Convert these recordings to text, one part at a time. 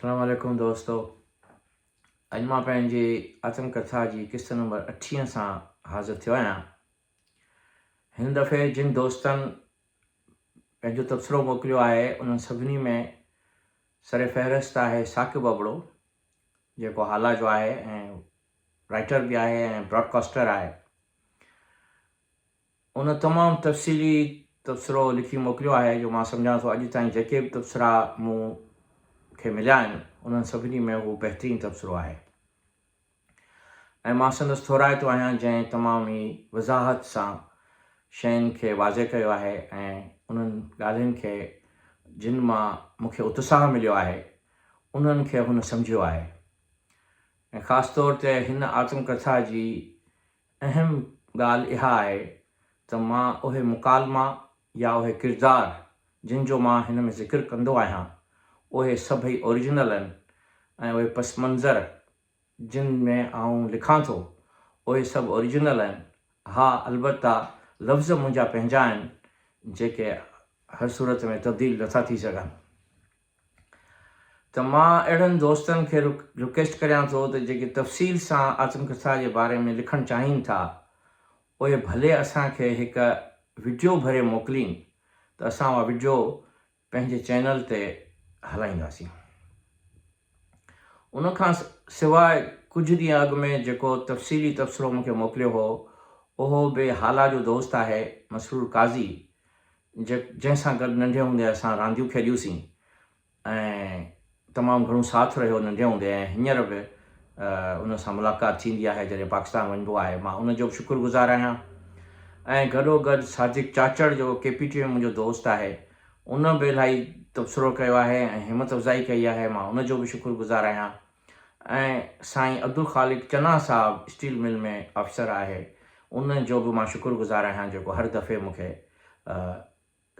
السلام عليڪم دوستو اڄ مان پنهنجي آتم ڪٿا جي قسط نمبر اٺيهه سان حاضر ٿيو آهيان. هن دفعي جن دوستن پنهنجو تبصرو موڪليو آهي انهن سڀني ۾ سر فهرست آهي ثاقب ابڙو جيڪو هالا جو آهي ۽ رائٽر به آهي ۽ براڊڪاسٽر آهي. ان تمام تفصيلي تبصرو لکي موڪليو آهي جو مان سمجهان ٿو اڄ تائين جيڪي به تبصرا مون کي مليا آهن انهن سڀني ۾ هو بهترين تبصرو آهي ۽ مان سندس ٿورائتو آهيان جنهن تمام ئي وضاحت سان شين کي واضح ڪيو آهي ۽ انهن ڳالهين کي جن مان مون کي اتساهه مليو آهي انهن کي هن سمجهيو آهي ۽ خاص طور تي هن آتم ڪٿا جي اهم ڳالهه اها آهي ته مان اهي مڪالما يا اهي ڪردار جن جو مان هن ۾ ذڪر ڪندو آهيان اهي سڀئي اوريجنل آهن ۽ اهي پس منظر جن ۾ آئون لکان ٿو اهي سڀ اوريجنل آهن. ها البته لفظ منهنجا پنهنجا آهن جيڪي هر صورت ۾ تبديل نٿا ٿي سگهن. ته مان اهڙن دوستن کي رڪويسٽ ڪريان ٿو ته جيڪي تفصيل سان آتم ڪٿا جي باري ۾ لکڻ چاهين ٿا اهي ڀلي اسان کي هڪ وڊيو ڀري موڪلين ته اسان اها وڊيو پنهنجي چينل تي هلائينداسين. ان کان سواء ڪجهه ڏينهن اڳ ۾ جيڪو تفصيلي تبصرو مون کي موڪليو هو اهو به هالا جو دوست آهي مسرور قاضي جنهن سان گڏ ننڍي هوندي اسان رانديون کيڏيوسين ۽ تمام گهڻو ساٿ رهيو ننڍي هوندي ۽ هينئر به ان سان ملاقات ٿيندي آهي جڏهن پاڪستان وڃبو آهي مان ان جو به شڪر گذار آهيان ۽ گڏو گڏ صادق چاچڙ جو ڪي پي ٽي ۾ منهنجو دوست آهي ان به الاهي تبصرو ڪيو آهي ۽ همت افزائي ڪئي آهي مان ان جو به شڪر گذار آهيان ۽ سائين عبدالخالق چنا صاحب اسٽيل مل ۾ آفيسر آهي ان جو به مان شڪر گذار آهيان جيڪو هر دفعي مون کي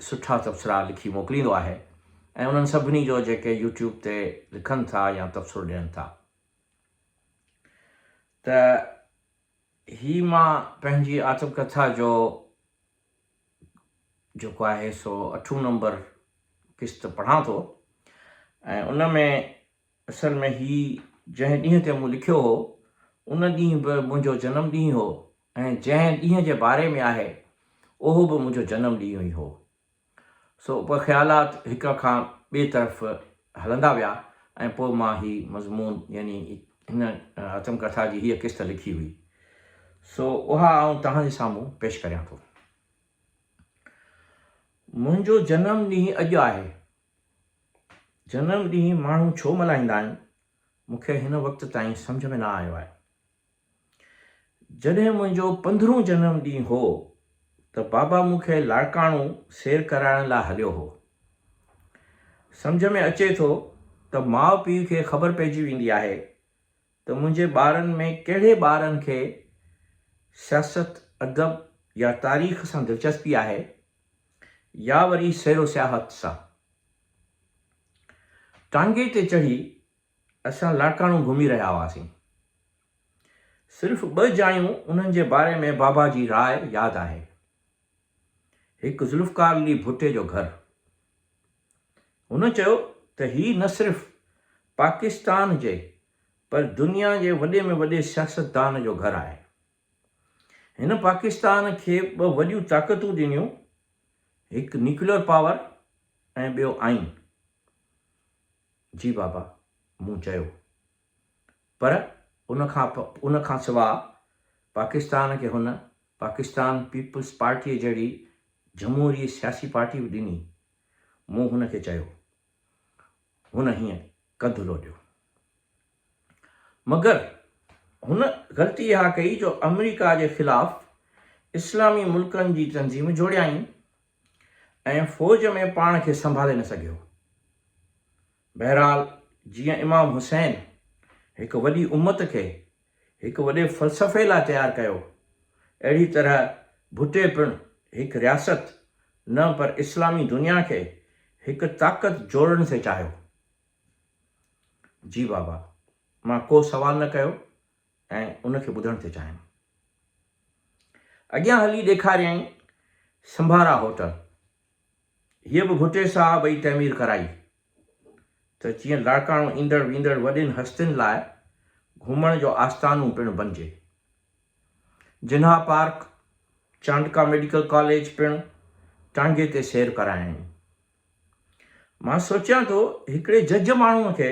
سٺا تبصرا لکي موڪليندو آهي ۽ انهن سڀني جو جيڪي يوٽيوب تي لکن ٿا يا تبصرو ڏين ٿا ته هي مان پنهنجي آتم ڪٿا جو جيڪو آهي سو اٺون نمبر قسط پڙهان ٿو ۽ ان ۾ اصل ۾ هي جنهن ڏينهن تي مون لکيو هو، ان ڏينهن به منهنجو جنم ڏينهن هو ۽ جنهن ڏينهن جي باري ۾ آهي، اهو به منهنجو جنم ڏينهن ئي هو. سو پوء خيالات هڪ کان ٻئي طرف هلندا ويا ۽ پوء مان هي مضمون يعني هن آتم ڪٿا جي هيء قسط لکي هئي. سو اها آئون توهان جي سامهون پيش ڪريان ٿو. منهنجو جنم ڏينهن اڄ آهي. جنم ڏينهن ماڻهو ڇو ملهائيندا آهن، مون کي هن وقت تائين سمجهه ۾ نه آيو آهي. جڏهن منهنجو پندرهون جنم ڏينهن هو ته بابا مون کي لاڙڪاڻو سير ڪرائڻ لاء هليو هو. سمجهه ۾ اچي ٿو ته ماء پيء کي خبر پئجي ويندي آهي ته منهنجي ٻارن ۾ ڪهڙي ٻارن کي سياست، ادب يا تاريخ سان دلچسپي آهي يا وري سير و سياحت سان. ٽانگي تي چڙهي اسان لاڙڪاڻو گهمي رهيا هئاسين. صرف ٻه جايون انهن جي باري ۾ بابا جي راء ياد آهي. هڪ ذوالفقار علي ڀٽي جو گهر. هن چيو ته هي نه صرف پاڪستان جي پر دنيا جي وڏي ۾ وڏي سياستدان جو گهر آهي. هن پاڪستان کي ٻه وڏيون طاقتون ڏنيون، هڪ نيوڪليئر پاور ۽ ٻيو آئين. جي بابا، مون چيو. پر ان کان ان کان سواء پاڪستان کي هن پاڪستان پيپلز پارٽيء جهڙي جمهوري سياسي پارٽي به ڏني. مون هن کي چيو. هن هيئن ڪنڌ لوڏيو. مگر هن غلطي اها ڪئي جو آمريڪا جي خلاف اسلامي ملڪن جي تنظيم جوڙيائين ۽ فوج ۾ پاڻ کي سنڀالي نه سگهيو. بهرحال جيئن امام حسين هڪ وڏي امت کي هڪ وڏي فلسفي لاء تيار ڪيو، اهڙي طرح ڀٽي پڻ هڪ رياست نه پر اسلامي دنيا کي هڪ طاقت جوڙڻ ٿي چاهيو. جي بابا، مان ڪو سوال نه ڪيو ۽ ان کي ٻڌڻ ٿي چاهيم. اڳيان هلي ڏيکاريائين سمبارا هوٽل. هيء به ڀٽي صاحب ئي تعمير ڪرائي. ته جيئن لاڙڪاڻو ايندڙ ويندڙ وڏين هستين لاء گهمڻ جو آستانو پڻ بنجي. Jinnah park, Chandka medical college پڻ ٽانگي تي سير ڪرايائين. مان سوچيان ٿو هڪڙي جج ماڻهوء کي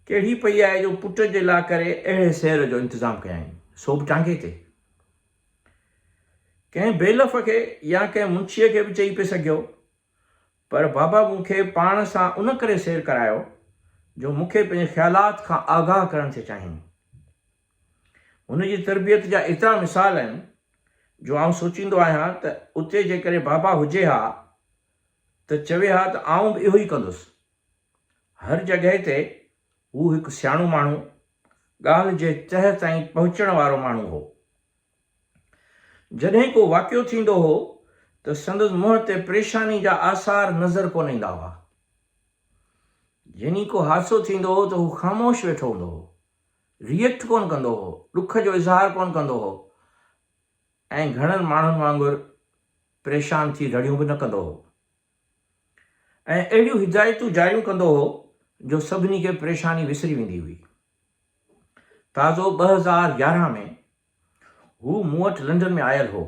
ڪهڙي پئي آهي جو پٽ جي لاء ڪري اهڙي سير جو انتظام ڪيائين، سو به ٽانگي تي. ڪنهن بيلف کي يا ڪنهن منشيء کي به چئي پئي سگهيو، پر بابا مون کي پاڻ سان ان ڪري سير ڪرايو جو مون کي پنهنجي خيالات کان آگاهه ڪرڻ ٿي چاهيائين. هن جي تربيت جا ايترا مثال آهن جو آئون سوچيندو آهيان ته اتي جيڪڏهن بابا هجي ها ته چوي ها ته آئون به اهو ئي ڪندس. هر جڳهه تي هو هڪ سياڻو ماڻهو، ڳالهه جي تهه تائين پهچڻ وارو ماڻهو هو. جڏهن ڪو واقعو ٿيندو هو ته سندس منهن تي پريشاني جا آثار نظر ڪونه ايندا هئا. يعني ڪو حادثو ٿيندو هو ته هو خاموش ويٺو هوندو هو. ري ايڪٽ ڪونه ڪندو هو، ڏک جو اظهار ڪونه ڪندو هو ۽ گهڻن ماڻهن وانگر پريشان ٿي رڙيون به نه ڪندو هو ۽ اهڙيون هدايتون جاريون ڪندو هو جو سڀني کي پريشاني وسري ويندي هئي. تازو 2011 ۾ هو مون وٽ لنڊن ۾ آيل هو.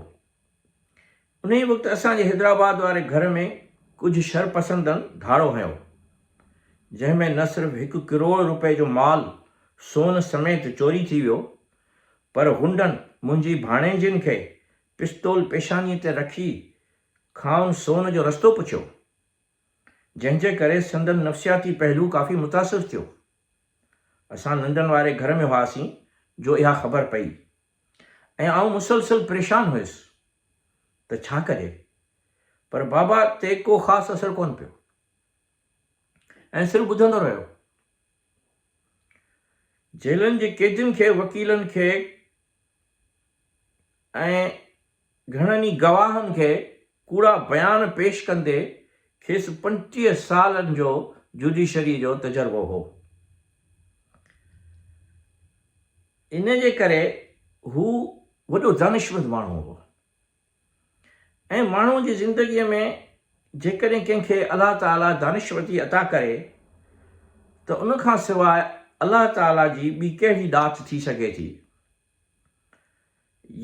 انهيء وقت اسان جي حيدرآباد واري گهر ۾ ڪجهه شرپسندن ڌاڙو هنيو، جنهن ۾ نه صرف هڪ ڪروڙ روپئي جو مال سون سميت چوري ٿي ويو، پر غنڊن منهنجي ڀاڻيجين کي پستول پيشانيء تي رکي کانئن سون جو رستو پڇيو، جنهن جي ڪري سندن نفسياتي پهلو ڪافي متاثر ٿيو. اسان لنڊن واري گهر ۾ هئاسين جو اها خبر پئي ۽ آئون مسلسل پريشان هيس ته ڇا ڪجي پر بابا تي ڪو خاص اثر ڪونه پيو ۽ صرف ٻڌندو رهيو. جيلن جي قيدين کي وڪيلن کي ۽ گهڻن ئي گواهن کي ڪوڙا بيان پيش ڪندي کيس 25 سالن جو جوڊيشري جو تجربو هو. ان جي ڪري هو وڏو دانشمند ماڻهو هو ۽ ماڻهو جي زندگيء ۾ جيڪڏهن ڪنهن کي الله تعاليٰ دانشوري عطا ڪري ته ان کان سواء الله تعاليٰ جي ٻي ڪهڙي ڏات ٿي سگهي ٿي؟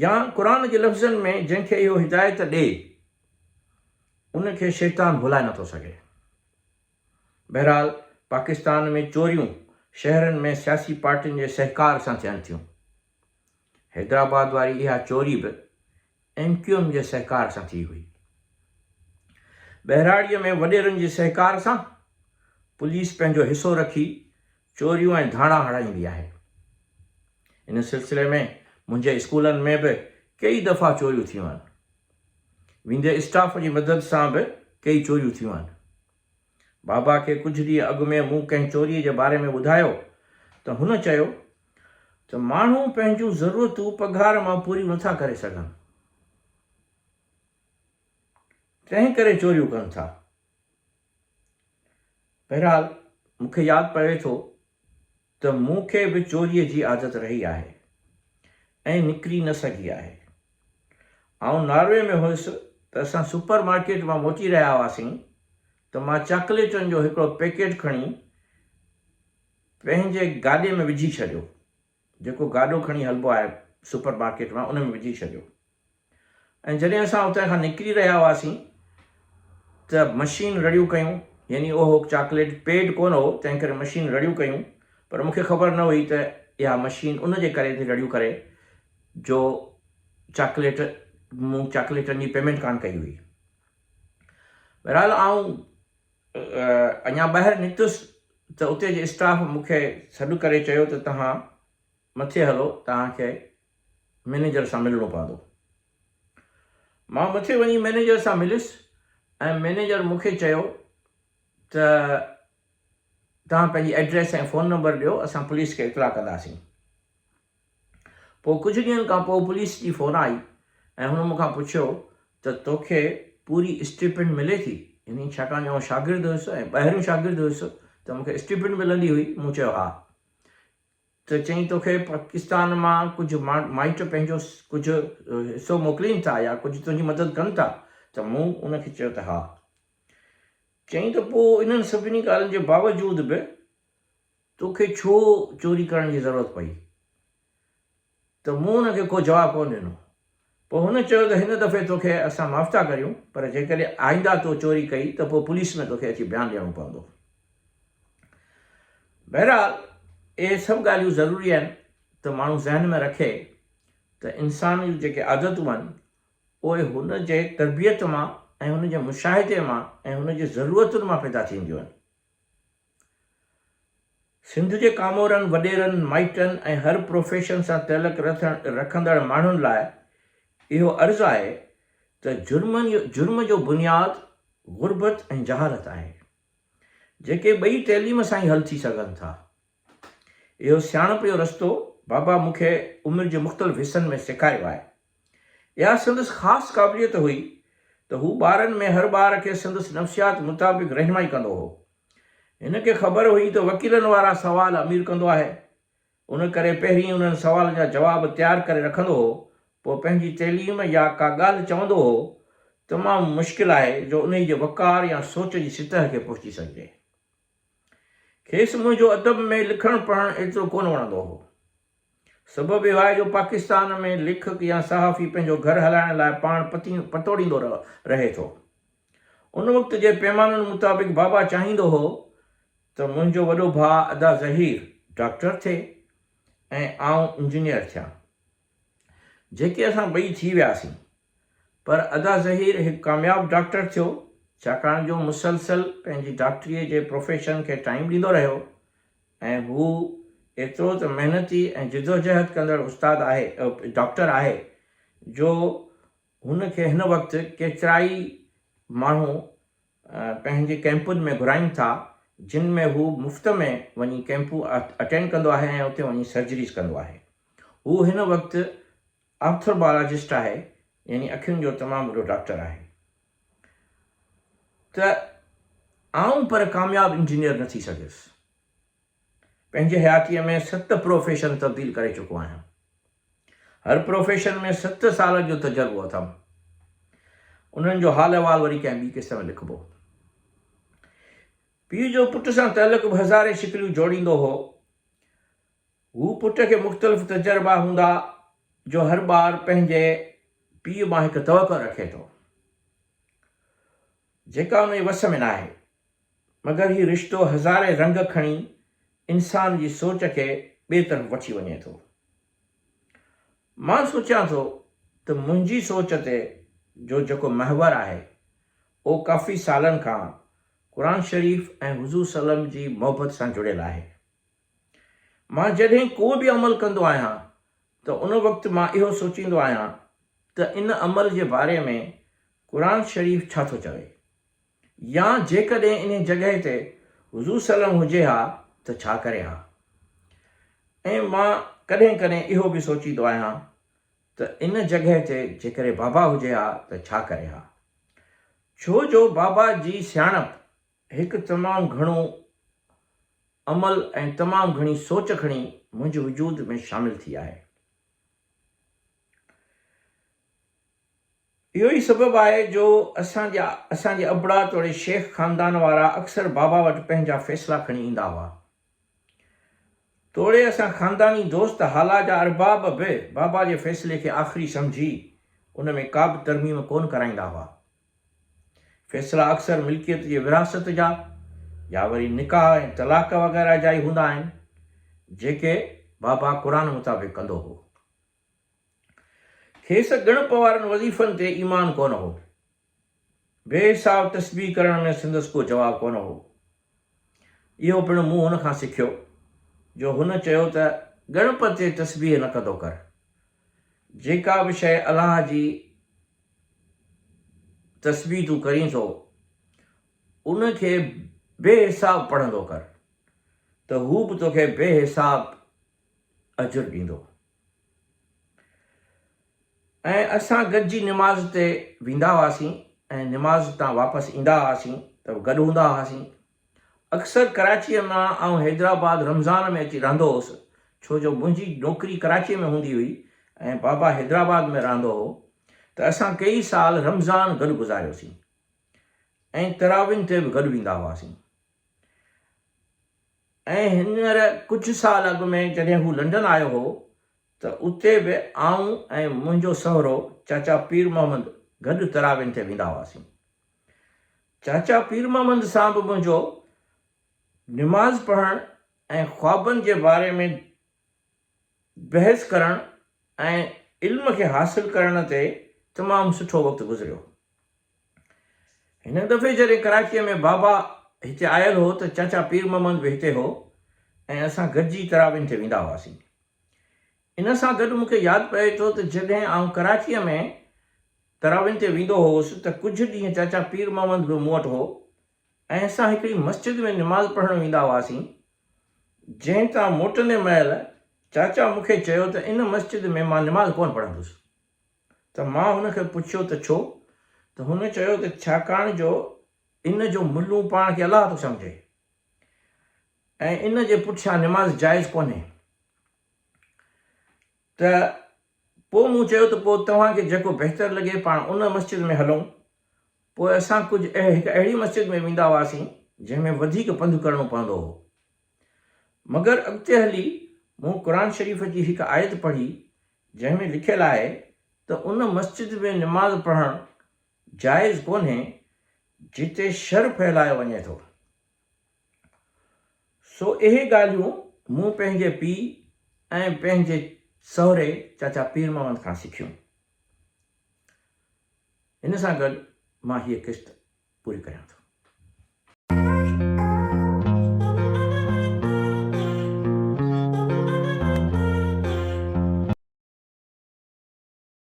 يا قرآن جي لفظن ۾ جنهن کي اهو هدايت ڏئي ان کي شيطان ڀلائي نٿو سگهي. بهرحال پاڪستان ۾ چوريون شهرن ۾ سياسي پارٽين جي سهڪار سان ٿين ٿيون. حيدرآباد واري اها چوري به ايم ڪيو ايم جي سهڪار سان ٿي هئي. ٻهراڙيء ۾ وڏيرن جي سهڪار سان پوليس پنهنجو حصو رکي چوريون ۽ ڌاڙا هڻائيندي آهي. ان سلسلي ۾ منهنجي اسڪولن ۾ به ڪيئي دفعا چوريون ٿيون آهن. ويندي اسٽاف جي مدد سان به ڪيئي چوريون ٿيون آهن. بابا کي ڪجهه ڏينهن اڳ ۾ مون ڪنهن چوريء جي باري ۾ ٻڌايو ته هن چيو ته ماڻهو پنهنجون ضرورتون پگهار مان پوريون نٿا ڪري سگهن، تنهن ڪري چوريون ڪن ٿا. بهرحال مون کي ياد پوي ٿو ته مون کي به چوريء جي عادت رهي آهي ۽ نڪري نه سگهي آهي. آئون ناروي ۾ هيس ته اسان سپر مارڪيٽ مان موٽي رهيا هئاسين ته مان چاڪليٽن جو هڪڙو پيڪيٽ کڻي پنهنجي گاڏي ۾ وجهي ڇڏيو، جيڪو گاڏو کڻي هلبو آهي سپر مارڪيٽ مان ان ۾ وجهي ڇڏيو. ۽ جڏهن اسان اتان کان نڪري رهيا هئاسين ته مشين رڙيون ڪيون يعني اهو چاڪليٽ پيڊ ڪونه هو تنهن ڪري مشين رڙيون ڪيون پر مون کي خبر نه هئي ته اها مشين ان جي ڪري ٿي رڙيون ڪري جو چاڪليٽ مون چاڪليٽن جي پيمينٽ ڪانه ڪئي هئي. بهرحال آئون اڃا ٻاهر نڪتس ته اتي جي اسٽاف مون کي سڏ ڪري چيو ته توهان مٿي هلو توهان کي مئنيجر سان ملڻو پوندو. مان مٿي وڃي مئنيجر سان مليس ۽ مئنيجر مون کي چيو ته توهان پنهنجي ايڊريس ۽ فون نمبر ڏيو اسان پوليس کي اطلاع ڪنداسين. پوء ڪجهه ڏينهن کان پوء پوليس جي فون آئي ۽ هن مون کان پڇيو ته توکي پوري اسٽيپنڊ ملي ٿي؟ يعني ڇاڪاڻ جو آئون شاگرد هيس ۽ ٻاهريون شاگرد هيس ته مون کي اسٽيپنڊ ملندي هئي. مون چيو ها. ته چيائين توکي پاڪستان مان ڪجهه مائٽ پنهنجو ڪجهه حصو موڪلين ٿا يا ڪجهه تنهنجي مدد ڪن ٿا ته مون ان کي چيو ته ها. چيائين ته پوء انهن سڀني ڳالهين جي باوجود به توکي ڇو چوري ڪرڻ جي ضرورت پئي؟ ته مون هن کي ڪو جواب ڪونه ڏنو. پوء هن چيو ته هن دفعي توکي اسان معاف ٿا ڪريون، پر جيڪڏهن آئنده تو چوري ڪئي ته پوء پوليس ۾ توکي اچي بيان ڏيڻو پوندو. بهرحال اهي سڀ ڳالهيون ضروري آهن ته ماڻهو ذهن ۾ رکي ته انسان جون جيڪي عادتون آهن اهي هن جي تربيت مان ۽ هن جي مشاهدي مان ۽ هن جي ضرورتن مان پيدا ٿينديون آهن. سنڌ جي ڪامورن، وڏيرن، مائٽن ۽ هر پروفيشن سان تعلق رکندڙ ماڻهن لاء اهو عرض آهي ته جرم جو بنياد غربت ۽ جهالت آهي، جيڪي ٻئي تعليم سان ئي حل ٿي سگهن ٿا. اهو سياڻپ جو رستو بابا مون کي عمر جي مختلف حصن ۾ سيکاريو آهي. اها سندس خاص قابليت هئي ته هو ٻارن ۾ هر ٻار کي سندس نفسيات مطابق رهنمائي ڪندو هو. هن کي خبر هئي ته وڪيلن وارا سوال امير ڪندو آهي، ان ڪري پهرين انهن سوالن جا جواب تيار ڪري رکندو هو، پوء پنهنجي تعليم يا ڪا ڳالهه چوندو هو، تمام مشڪل آهي جو انهي جي وقار يا سوچ جي سطح کي پهچي سگهجي. کيس منهنجو ادب ۾ لکڻ پڙهڻ ايترو ڪونه وڻندو هو. سبب اهو آهي جو پاڪستان ۾ ليکڪ يا صحافي پنهنجو گهر هلائڻ لاء پاڻ پتوڙيندو رهي ٿو. ان وقت جي پيمانن مطابق بابا چاهيندو هو ته منهنجو وڏو ڀاء ادا ظهير ڊاڪٽر ٿئي ۽ آئون انجنيئر ٿيان. جيڪي اسان ٻئي ٿي وياسين. پر ادا ظهير هڪ ڪامياب ڊاڪٽر ٿيو ڇاڪاڻ جو مسلسل پنهنجي ڊاڪٽريء جي پروفيشن کي ٽائيم ڏيندو رهيو ۽ هو ايترو ته محنتي ۽ جدوجهد ڪندڙ استاد آهي ڊاڪٽر آهي جو هن کي هن وقت ڪيترائي ماڻهو پنهنجي ڪئمپن ۾ گهرائين ٿا جن ۾ هو مفت ۾ وڃي ڪئمپون اٽينڊ ڪندو آهي ۽ اتي وڃي سرجريز ڪندو آهي. هو هن وقت آپٿربالاجسٽ آهي يعني اکين جو تمام وڏو ڊاڪٽر آهي. ته آئون پر ڪامياب انجنيئر نه ٿي سگهيس. پنهنجي حياتيء ۾ ست پروفيشن تبديل ڪري چڪو آهيان. هر پروفيشن ۾ ست سالن جو تجربو اٿم. انهن جو حال احوال وري ڪنهن ٻي قسط ۾ لکبو. پيء جو پٽ سان تعلق به هزارين شڪليون جوڙيندو هو. هو پٽ کي مختلف تجربا هوندا جو هر ٻار پنهنجي پيء مان هڪ توقع رکي ٿو جيڪا ان جي وس ۾ ناهي مگر هي رشتو هزارين رنگ کڻي انسان جي سوچ کي ٻئي طرف وٺي وڃي ٿو. مان سوچيان ٿو ته منهنجي سوچ تي جو جيڪو محور آهي اهو ڪافي سالن کان قرآن شريف ۽ حضور صلعم جي محبت سان جڙيل آهي. مان جڏهن ڪو به عمل ڪندو آهيان ته ان وقت مان اهو سوچيندو آهيان ته ان عمل جي باري ۾ قرآن شريف ڇا ٿو چوي يا جيڪڏهن انهي جڳهه تي حضور صلعم هجي ها ته ڇا ڪري ها ۽ مان ڪڏهن ڪڏهن اهو به سوچيندو آهيان ته ان جڳهه تي جيڪڏهن بابا هجي ها ته ڇا ڪري ها ڇو جو بابا جي سياڻپ هڪ تمام گهڻو عمل ۽ تمام گهڻي سوچ کڻي منهنجي وجود ۾ شامل ٿي آهي. اهو ئي سبب آهي جو اسان جا اسان جي ابڙا توڙي شيخ خاندان وارا اڪثر بابا وٽ پنهنجا فيصلا کڻي ايندا هئا. توڙي اسان خانداني دوست هالا جا ارباب به بابا جي فيصلي کي آخري سمجهي ان ۾ ڪابه ترميم ڪونه ڪرائيندا هئا. فيصلا اڪثر ملڪيت جي ورهاست جا يا وري نڪاح ۽ طلاق وغيره جا ئي هوندا آهن، جيڪي بابا قرآن مطابق ڪندو هو. کيس ڳڻپ وارن وظيفن تي ايمان ڪونه هو. بي حساب تسبيح ڪرڻ ۾ سندس ڪو جواب ڪونه هو. اهو پڻ مون هن کان سکيو، جو هن چيو ته ڳڻپ تي تسبيح نه ڪندو ڪر. جيڪا به شيء الله جي تسبيح تون ڪرين ٿو، ان کي بي حساب پڙهندو ڪر ته هو به توکي بي حساب اجر ڏيندو. ۽ اسان گڏجي نماز تي ويندا هئاسين ۽ نماز تان واپس ايندا هئاسين ته به گڏ هوندا هئاسين. اڪثر ڪراچيء مان آئون حيدرآباد رمضان ۾ اچي رهندو هوس، ڇو جو منهنجي نوڪري ڪراچيء ۾ هوندي هئي ۽ بابا حيدرآباد ۾ رهندو هو ته اسان ڪيئي سال رمضان گڏ گذاريوسين. ۽ تراوين تي به گڏ ويندا هئاسين. ۽ هينئر ڪجهه سال اڳ ۾ جڏهن هو لنڊن آيو هو ته اتي به آئون ۽ منهنجو سهرو چاچا پير محمد گڏ تراوين تي ويندا هئاسين. چاچا پير محمد سان به منهنجو نماز پڙهڻ ۽ خوابن جي باري ۾ بحث ڪرڻ ۽ علم کي حاصل ڪرڻ تي تمام سٺو وقت گذريو. هن دفعي جڏهن ڪراچيء ۾ بابا هتي آيل هو ته چاچا پير محمد به هتي هو ۽ اسان گڏجي تراوين تي ويندا هئاسين. ان سان گڏ مون کي ياد پوي ٿو ته جڏهن آئون ڪراچيء ۾ تراوين تي ويندو هوس ته ڪجهه ڏينهن چاچا پير محمد به مون وٽ هو ۽ اسان هڪڙي مسجد ۾ نماز پڙهڻ ويندا هئاسين، جنهن تان موٽندي مهل چاچا مون کي چيو ته ان مسجد ۾ مان نماز ڪونه پڙهندس. ته مان هن کي پڇيو ته ڇو؟ ته هن چيو ته ڇاڪاڻ جو ان جو ملون پاڻ کي الله ٿو سمجهي ۽ ان جي پٺيان نماز جائز ڪونهي. ته پوء مون چيو ته پوء توهان کي جيڪو بهتر لڳي پاڻ ان مسجد ۾ هلون. پوء اسان ڪجهه هڪ اهڙي مسجد ۾ ويندا هئاسين جنهن ۾ وڌيڪ پنڌ ڪرڻو پوندو هو. مگر اڳتي هلي مون قرآن شريف جي هڪ آيت پڙهي جنهن ۾ لکيل آهي ته ان مسجد ۾ نماز پڙهڻ جائز ڪونهي جتي شر ڦهلايو وڃي ٿو. سو اهي ڳالهيون مون پنهنجي پيء ۽ پنهنجي سهري چاچا پير محمد کان سکيون. ان سان گڏ مان هيء قسط پوري ڪريان ٿو.